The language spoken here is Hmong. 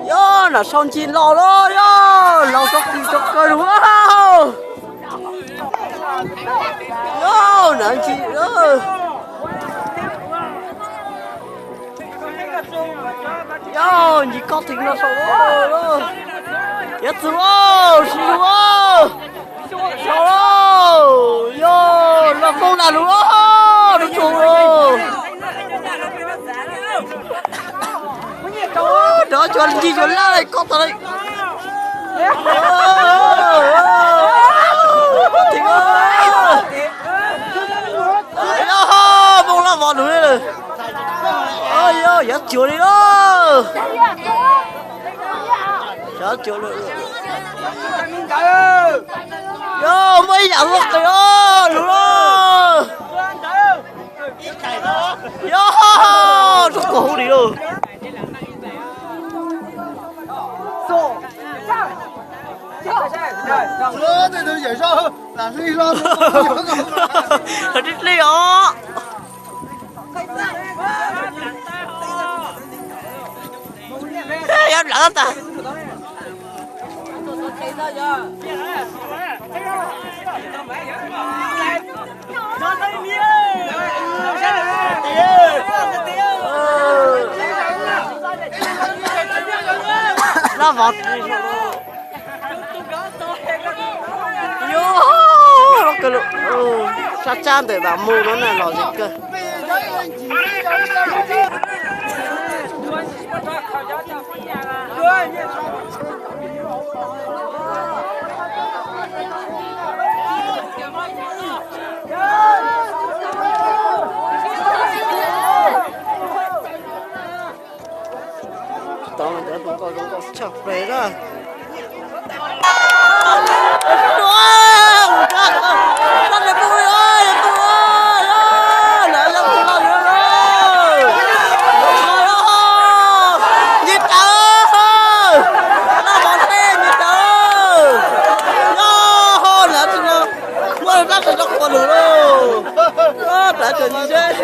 Yog, nam sau ncig los lawm yog, los tso kis tso kaw lug. Yog, nam ncig. Yog, ncig koj theem no sau. Yog txwv, sib lug. Yog, los koob lam lug, lub tshua. Rov cuag ncig cuag laj li koj tas li. Yog, Moob Laj Vos lug li. Yog, yav cuag li lawm. Yav cuag li. Yog, muaj ib yam loj qis lug lawm. Yog, rov koj hauv li lawm. Hais dib dlig os. Yog nplawm tas. Laj Vos, yog, sab tsab ntawm Vam Mus no na los zis kawg. Tod cov tus nkauj zoo nkauj tshaj plaws na. Nyias tawv, Laj Vos tej nyias tawv. Yog, lawv tsis no muaj dab tsi rau qhua lug lauj. Yog, tawv tawv nyias seb.